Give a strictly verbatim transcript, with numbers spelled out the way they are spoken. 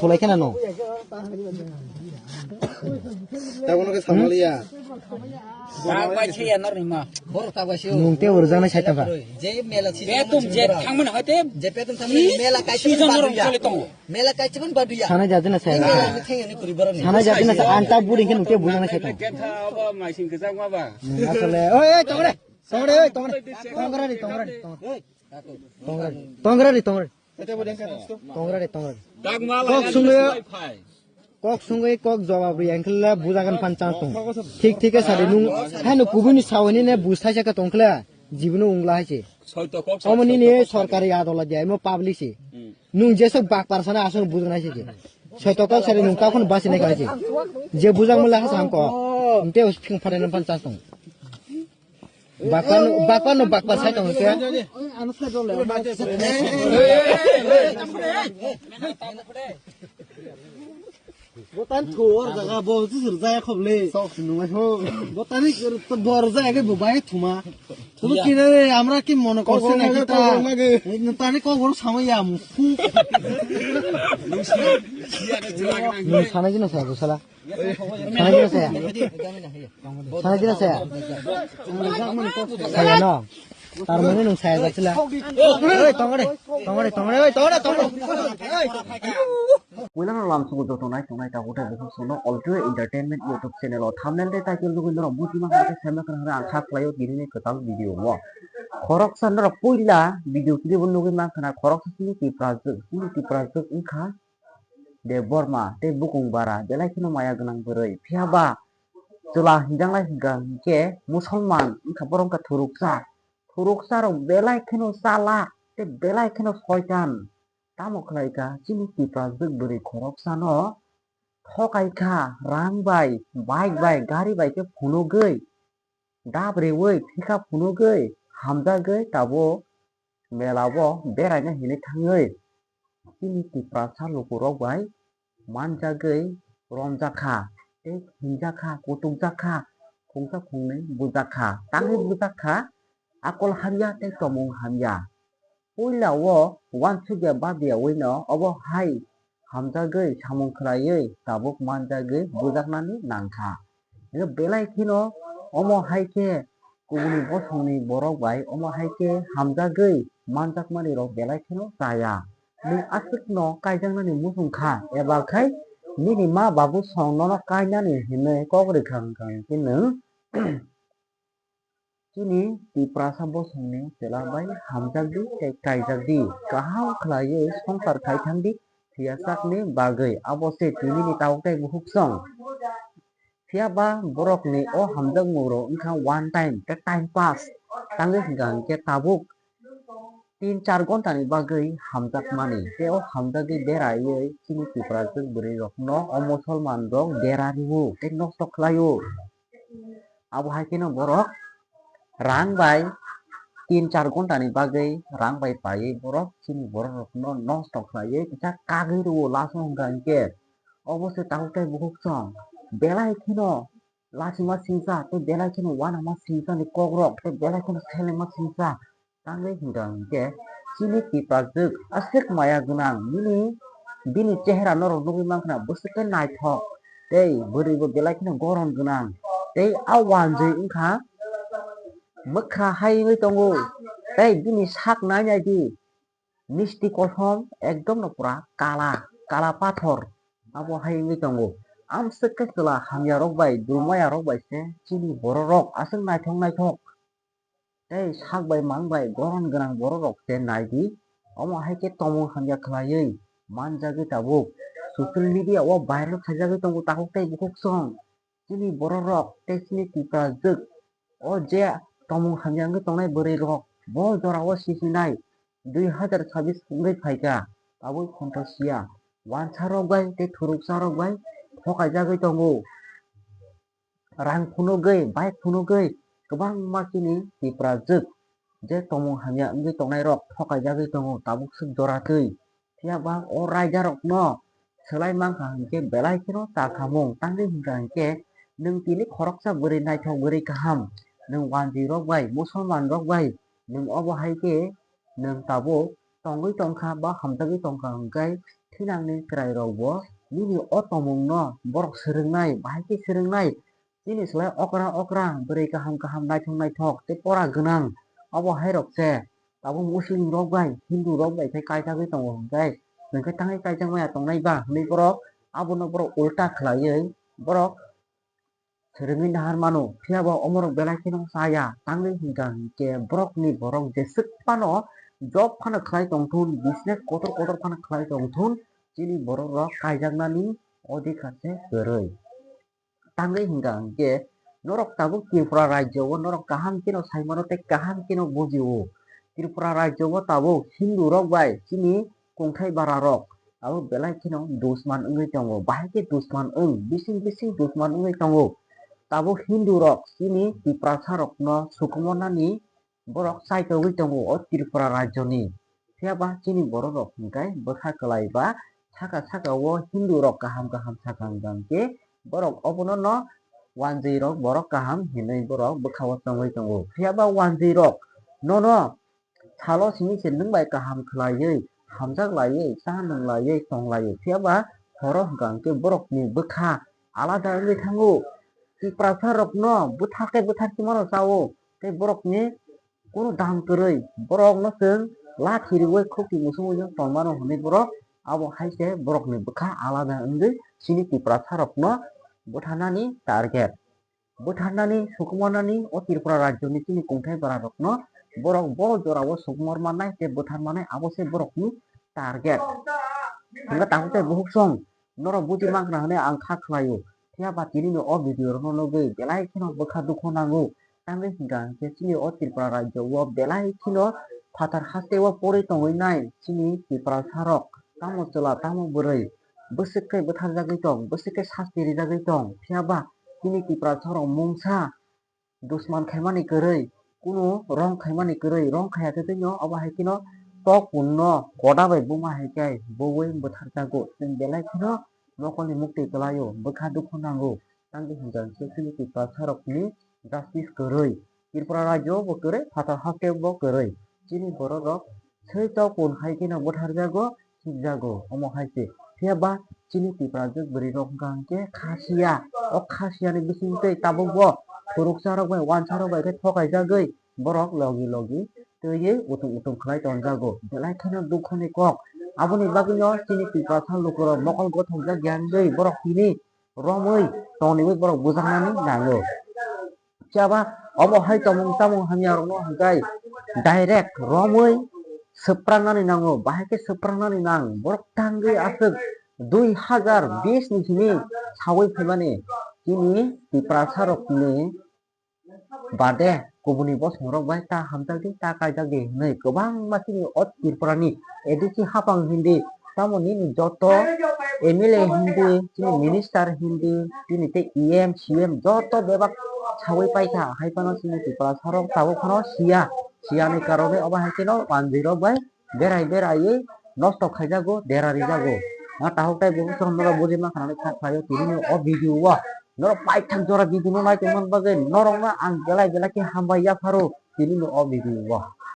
Bolai kheno no. Tabuk no khe samaliya. Tak bai se ya nor ni ma. Borok tak bai se. Nung te urjak nai sai tangka. Je mela si. Betum je thangmani hoite. Je betum thangmani mela kaisa season ba rong duya. Chole tongo. Mela kaisa ban ba duya. Sana jadi na saya. Mela ni thengni kuri borok ni. Sana jadi na saya anta buri khe nung te bujak nai sai tangka. Getha aba maising kejak ma ba. Nung asole. Oi, oi, tongre. Tongre, oi, tongre. Tongre ni, tongre ni, tongre. Tongre ni, tongre ni. Tongra de, tongra de. Tongra de, tongra de. Kok sungwi, kok sungwi, kok jawab ri, engkhle bujagan phan chance tong. Thik, thik khe sadi nung, haino kubuni sawini ne bus thaisa khe tongkhle, jibino ungla haise. Omo nini sorkari adola dia, emo public se. Nung jesok bak parsana asok bujang haise je. Soito kok sadi nung takhon basi nai khaise. Je bujang mula hasa hangko. Nte os phing phare nang phan chance tong. Bakpano, bakpano, bakpa sai tong khe. Botan thor jaga bo jisur jaya khoble. Sok nungai ho. Botani bor jaya ke bo bai thuma. Thuma kina re, amra ki mono korse na kita. Tani kok bor samaya mu. Nung sana jino saya gusala. Sana jino saya. Sana jino saya. Saya no. Tar mani nung saya gusala. Oi, tongore, tongore, tongore, oi, tongore, tongore. Puila no lam sugu joto nai tongnai ta utai bukhuk sono Alto Entertainment YouTube channel o thumbnail tei title nugui norok buji ma khe sema khe ang kha khlaio tini ni kwtal video o. Khoroksa norok puila video clip o nugui ma khna khoroksa chini Tiprajwk, chini Tiprajwk wngkha Debbarma tei bukung bara belai kheno maya gwnang bwrwi. Phiya ba chwla hinjaknai hwnkha hinkhe Musolman wngkha, borok wngkha thuruksa. Thuruksa rok belai kheno chalak tei belai kheno soitan. Tamo khlai kha chini Tiprajwk bwrwi khoroksano thokai kha, rang bai, bike bai, gari bai khe phunugwi, dap reui, phikha phunugwi, hamjagwi tabuk mela o beraina hinwi thangwi chini Tiprasa lukurok bai manjagwi romjakha, tei hinjakha, kutukjakha, khungsa khungnwi bujakha, tangwi bujakha, akol hamya tei tomung hamya. Puila o uansukya babya wino obo hai hamjagwi samung khlaiwi tabuk manjagwi bujaknani nangkha. Belai kheno omo hai khe kubuni bosongni borok bai omo hai khe hamjagwi manjakmani rok belai kheno chaya. Nwng aswkno kaijaknani muchung kha, eba khai nini ma babu song nono kainani hinwi kok rwkha wngkha hinkhe nwng chini Tiprasa bosongni chwla bai hamjakdi tei kaijakdi, kaham khlaiwi swngchar khai thangdi phiyasakni bagwi, abo se tinini tabuk tei bukhuk song. Phiya ba borokni o hamjakmungrok wngkha one time tei time pass tangwi hwnkha hinkhe tabuk tin char ghonta ni bagwi hamjakmani tei o hamjagwi beraiwi chini Tiprajwk bwrwi rokno o Musolman rok dera rwo tei nosto khlaio. Abo hai kheno borok rang bai tin char ghonta ni bagwi rang bai paiwi borok chini borok rokno nosto khlaiwi kisa kagwi rwo laso hwnkha hinkhe. Obo se tabuk tei bukhuk song belai kheno lachima singcha tei belai kheno uanama singcha ni kokrok tei belai kheno selengma singcha tangwi hwnkha hinkhe chini Tiprajwk aswk maya gwnang nini bini chehera norok nugwi mankha bwswk khe naithok tei bwrwi bo belai kheno goron gwnang tei a uanjwi wngkha mwkha hai wngwi tongo tei bini sak nai nai di. Misti kosom ekdom no pura kala, kala pathor. Abo hai wngwi tongo. Amswk khe chwla hamya rok bai, dulmaya rok bai se chini borok rok aswk naithok naithok. Tei sak bai mang bai goron gwnang borok rok se nai di. Omo hai khe tomung hamya khlaiwi manjagwi tabuk. Social media o viral khaijagwi tongo takhuk tei bukhuk song. Chini borok rok tei chini Tiprajwk o je tomung hamya wngwi tongnai bwrwi rok bo jora o sisinai dui hazar chabis wngwi phaikha, tabuk khonthosiya wansa rok bai tei thuruksa rok bai thokaijagwi tongo. Rang phunugwi, bike phunugwi kwbangma chini Tiprajwk je tomung hamya wngwi tongnai rok thokaijagwi tongo tabuk swk jora twi. Phiya ba o raida rok no swlai mankha hinkhe belai kheno chakhamung tangwi hwnkha hinkhe nwng tini khoroksa bwrwi naithok bwrwi kaham nwng wanjwi rok bai musolman rok bai nwng obo hai khe nwng tabuk tongwi tongkha ba hamjagwi tongkha hinkhe Thinangni kwrairokbo nini o tongmungno borok swrwngnai, bahai khe swrwngnai. Chini slai okra okra, bwrwi kaham kaham, naithok naithok tei pora gwnang. Obo hairok se tabuk Muslim rok bai, Hindu rok bai khe kaijagwi tongo hwnkhe, hwnkhe tangwi kaijak maya tongnai ba hwnwi borok abono borok ulta khlaiwi borok swrwngwi nahar mano, phiya bo omorok belai kheno chaya. Tangwi hwnkha hinkhe borokni borok jeswk phano job phano khlai tongthun, business kotor kotor phano khlai tongthun, chini borok rok kaijaknani odhikar se kwrwi. Tangwi hwnkha hinkhe norok tabuk Tripura rajyo o norok kaham kheno sai mano tei kaham kheno bujio. Tripura rajyo o tabuk Hindu rok bai chini kongthai bara rok abo belai kheno dusman wngwi tongo, bahai khe dusman wng, bising bising dusman wngwi tongo. Tabuk Hindu rok chini Tiprasa rokno sukumornani borok chaitogwi tongo o Tripura rajyoni. Phiya ba chini borok rok hwnkhe bwkha kwlai ba saka saka o Hindu rok kaham kaham saka hwnkha hwnkhe borok obono no wanjwi rok borok kaham hinwi borok bwkha o chongwi tongo. Phiya ba wanjwi rok nono salo simi se nwng bai kaham khlaiwi, hamjak laiwi, cha nwng laiwi, tong laiwi. Phiya ba horo hwnkha hwnkhe borokni bwkha alada wngwi thango. Tiprasa rokno bwthar khe bwthar se mano chao, tei borokni kunu dam kwrwi. Borokno chwng lathi rwui khukti muchungwi tong mano hwnwi borok abo hai se borokni bwkha alada wngwi chini Tiprasa rokno bwtharnani target. Bwtharnani, sukumarnani o Tripura rajyoni chini kongthai bara rokno borok bo jorao sukumar mannai tei bwthar mannai, abo se borokni target. Hwnba tabuk tei buhuk song norok buji mankha hwnwi ang kha khlaio. Phiya ba tini no o video rokno nugwi belai kheno bwkha dukhu nango. Tangwi hwnkha hinkhe chini o Tripura rajyo o belai kheno phatar haste o porwi tongwi nai chini Tiprasa rok. Tamo chwla tamo bwrwi bwswk khe bwtharjagwi tong, bwswk khe sasti rijagwi tong. Phiya ba chini Tiprasa rok mungsa dusman khaimani kwrwi, kunu wrong khaimani kwrwi, wrong khaiya khe twino abo hai kheno tok punno koda bai buma hai khe bowui bwtharjago. Chwng belai kheno mokolni mukti kwlaio, bwkha dukhu nango. Tangwi hwnkha hinkhe chini Tiprasa rokni justice kwrwi, Tripura rajyo bo kwrwi, phatar haste bo kwrwi. Chini borok rok Soi tok pun hai kheno bwtharjago, sikjago, omo hai se. Phiya ba chini Tiprajwk bwrwi rok hwnkha hinkhe kha siya. O kha siyani bisingtwi tabuk bo phuruksa rok bai, wansa rok bai khe thokaijagwi borok logi logi twiwi utum utum khlai tonjago. Belai kheno dukhoni kok. Aboni bagwino chini Tiprasa lukurok mokol gothokjak ya wngwi borok tini romwi tongniwi borok bujaknani nango. Phiya ba omo hai tongmung chamung hamya rokno hwnkhe direct romwi swprangnani nango, bahai khe swprangnani nang. Borok tangwi aswk dui hazar bis ni simi sawi phaimani chini Tiprasa rokni bade kubuni bosong rok bai ta hamjak di, ta kaijak di hwnwi kwbangma chini o Tripura ni A D C hapang hindi, tamo nini joto M L A hindi, chini minister hindi, chini tei E M, C M joto bebak sawi paikha, hai phano chini Tiprasa rok tabuk phano siya, siyani karone obo hai kheno manjwi rok bai berai beraiwi nosto khaijago, dera rijago. Nga tahuk tai bo chwng norok buji mankha nani kha khlaio tini o video o. Norok paithak jora video no nai tongmani bagwi norokno ang belai belai khe hambai yapharo tini o video o.